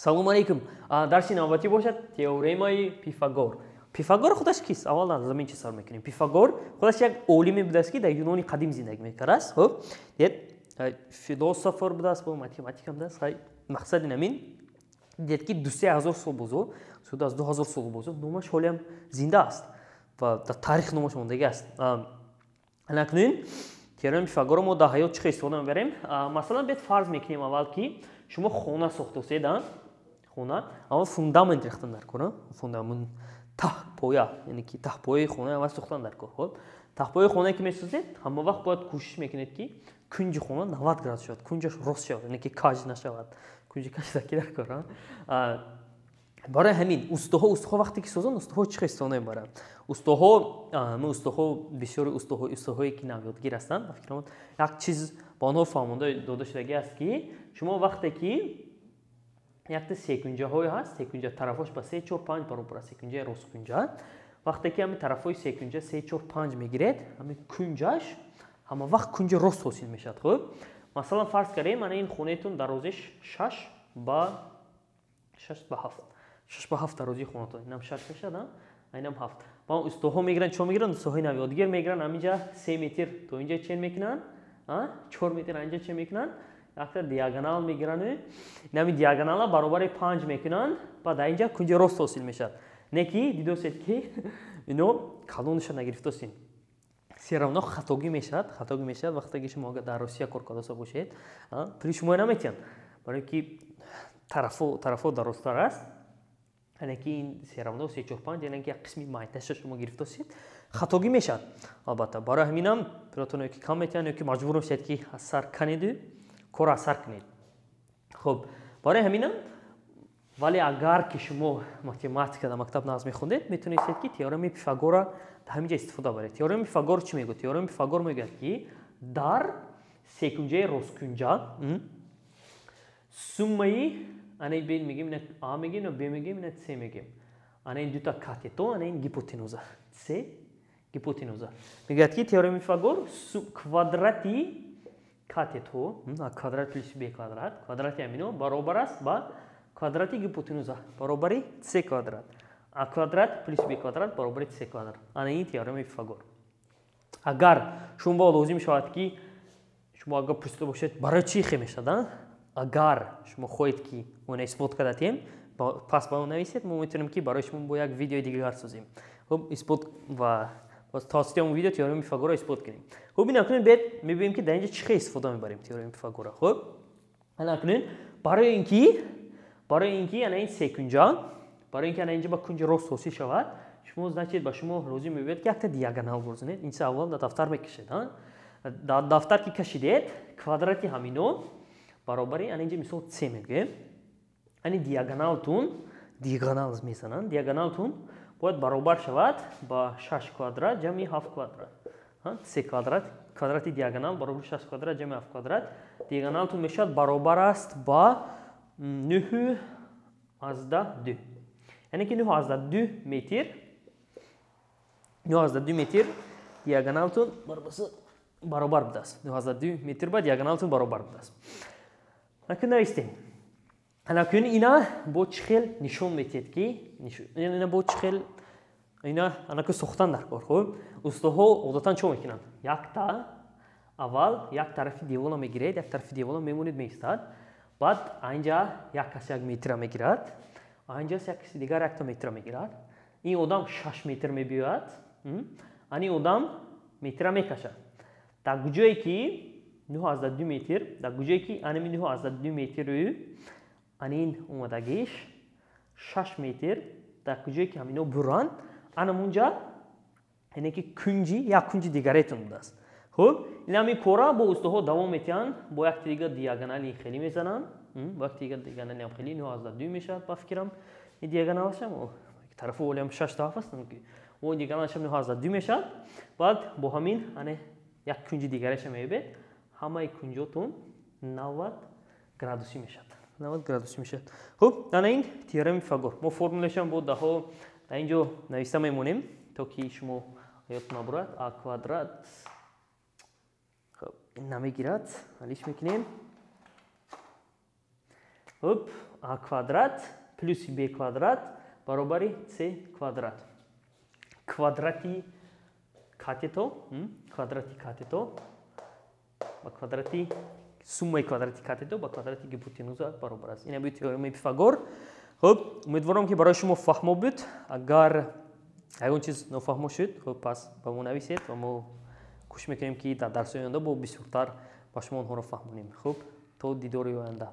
Салом алейкум. Дарси навбатӣ бошад теоремаи Пифагор. Пифагор худаш кист? Аввал аз замин чӣ сар мекунем? Пифагор худаш як олиме будааст, ки дар Юнони қадим зиндагӣ мекардааст. Хуб, дид, философор будааст, бо математика будааст. Хай, мақсади намин дид, ки 2-3 ҳазор сол бозо, зиёда аз 2000 сол бозо номаш ҳолиам зинда аст ва дар таърих номаш мондагӣ аст. Анакнун теоремаи Пифагорро мо дар ҳаёт чӣ хел истифода мебарем? Масалан, бед, фарз мекунем аввал, ки шумо хона сохтосед. Хона аввал фундамент рехтан дар кор, фундамент, таҳпоя, яъне ки таҳпояи хона аввал сохтан дар кор. Хоб, таҳпояи хонае ки месозед, ҳама вақт бояд кӯшиш мекунед, ки кунҷи хона 90 градус шавад, кунҷаш рост шавад, яъне ки каҷ нашавад. Кунҷи каҷ даки дар кор. Барои ҳамин устоҳо вақте ки созанд, устоҳо чӣ хел истифода мебаранд? Устоҳо, бисёри устоҳое ки навёдгир ҳастанд, ба фикрам, як чиз ба онҳо фаҳмонда дода шудагӣ аст, ки шумо вақте ки якта секунҷаҳое ҳаст, секунҷа тарафҳош ба се, чор, панҷ баробар аст, секунҷаи росткунҷа, вақте ки ҳамин тарафҳои секунҷа се, чор, панҷ мегиред, ҳамин кунҷаш ҳама вақт кунҷи рост ҳосил мешавад. Хуб, масалан, фарз кардем, ана ин хонаетон дарозиш 6 ба 6 ба 7, 6 ба 7 дарозии хонатон, инам шаш мешавад, инам ҳафт. Ба устоҳо мегиранд, чо мегиранд? Устоҳои навёдгир мегиранд, ҳаминҷа 3 метр то инҷа чен мекунанд, 4 метр инҷа чен мекунанд, якта диагонал мегиранд, инами диагонала баробари панҷ мекунанд, баъд дар инҷа кунҷи рост ҳосил мешавад. Не ки дидосед, ки ино калониша нагирифтосин, всё равно хатогӣ мешавад, хатогӣ мешавад. Вақте ки шумо агар дар Русия кор кардоса бошед, пули шумо наметиҳанд, барое ки тарафо дарозтар аст. Яъне ки ин всё равно се, чор, панҷ, яъне ки як қисми майдаша шумо гирифтосед, хатогӣ мешавад албатта. Барои ҳаминам пулатон ё ки кам метиҳанд, ё ки маҷбур мешавед, ки аз сар канеду кор аз сар кунед. Хуб, барои ҳаминам. Вале агар ки шумо математика дар мактаб нағз мехондед, метавонистед, ки теоремаи Пифагорро дар ҳамин ҷа истифода баред. Теоремаи Пифагор чӣ мегӯяд? Теоремаи Пифагор мегӯяд, ки дар секунҷаи росткунҷа суммаи ана б мегем, ина а мегем, ина б мегем, ина с мегем, ана ин дута катето, ана ин гипотенуза, с гипотенуза. Мегӯяд, ки теоремаи Пифагор квадрати катето а квадрат плюс б квадрат, квадрати ҳамино баробар аст ба квадрати гипотенуза, баробари с квадрат. А квадрат плюс б квадрат баробари с квадрат. Ана ин теоремаи Пифагор. Агар шумо ба лозим шавад, ки шумо агар пурсида бошед, барои чӣ хе мешавад, агар шумо хоҳед, ки она исбот кардатем, пас ба он нависед, мо метавонем, ки барои шумо бо як видеои дигар созем. Хуб, исбот ва тавассути он видео теоремаи Пифагорро исбот кунем. Хуб, ин акнун бед мебинем, ки дар инҷа чӣ хел истифода мебарем теоремаи Пифагорро. Хуб, ана акнун барои ин ки ана ин секунҷа, барои ин ки ана инҷа ба кунҷи рост ҳосил шавад, шумо, значит, ба шумо лозим мебояд, ки якта диагонал гузоред. Ин чиз аввал дар дафтар мекашед. Дар дафтар ки кашидед, квадрати ҳамино баробари ана инҷа, мисол, с мегӯем, ани диагоналтун, диагонал мезананд, диагоналтун бояд баробар шавад ба шаш квадрат ҷамъи ҳафт квадрат, с квадрат. Квадрати диагонал баробари шаш квадрат ҷамъи ҳафт квадрат. Диагоналтун мешавад баробар аст ба 9,2, яъне ки 9,2 метр, 9,2 метр диагоналтун баробар будааст. 9,2 метр ба диагоналтун баробар будааст. Акун навистем. Анакун ина бо чӣ хел нишон метиҳед, ки ина бо чӣ хел ина анаку сохтан дар кор? Хуб, устоҳо одатан чо мекунанд? Якта аввал як тарафи девола мегиред, як тарафи девола мемонед, меистад. Баъд айнҷа як кас 1 метра мегирад, айнҷас як каси дигар якта метра мегирад. Ин одам 6 метр мебиёяд, ани одам метра мекашад. Дар куҷое ки 9,2 метр, дар куҷое ки анами 9,2 метру анин омадагиш 6 метр, дар куҷое ки ҳамино буранд, анамунҷа, яъне ки кунҷи як кунҷи дигаретон будааст. Хуб, ин ҳамин кора бо устоҳо давом метиҳанд, бо якти дигар диагонали хеле мезананд, бо якти дигар диагоналиам хеле 9,2 мешавад, ба фикрам. Ин диагоналашам тарафу олиам шаш тараф аст, о диагоналашам 9,2 мешавад. Баъд бо ҳамин ане як кунҷи дигареша меёбед, ҳамаи кунҷотон 90 градусӣ мешавад, 90 градусӣ мешавад. Хуб, ана ин теоремаи Пифагор. Мо формулашам бо даҳо дар ин ҷо нависта мемонем, то ки шумо ёд набурад. А квадрат намегирад, алиш мекунем. Хуб, а квадрат плюси б квадрат баробари с квадрат. Квадрати катето, квадрати катето ба квадрати, суммаи квадрати катето ба квадрати гипотенуза баробар аст. Ин буд теоремаи Пифагор. Хуб, умедворам, ки барои шумо фаҳмо буд. Агар ягон чиз нофаҳмо шуд, хуб, пас ба мо нависед ва мо кӯшиш мекунем, ки дар дарсҳои оянда бо бисёртар ба шумо онҳоро фаҳмонем. Хуб, то дидори оянда.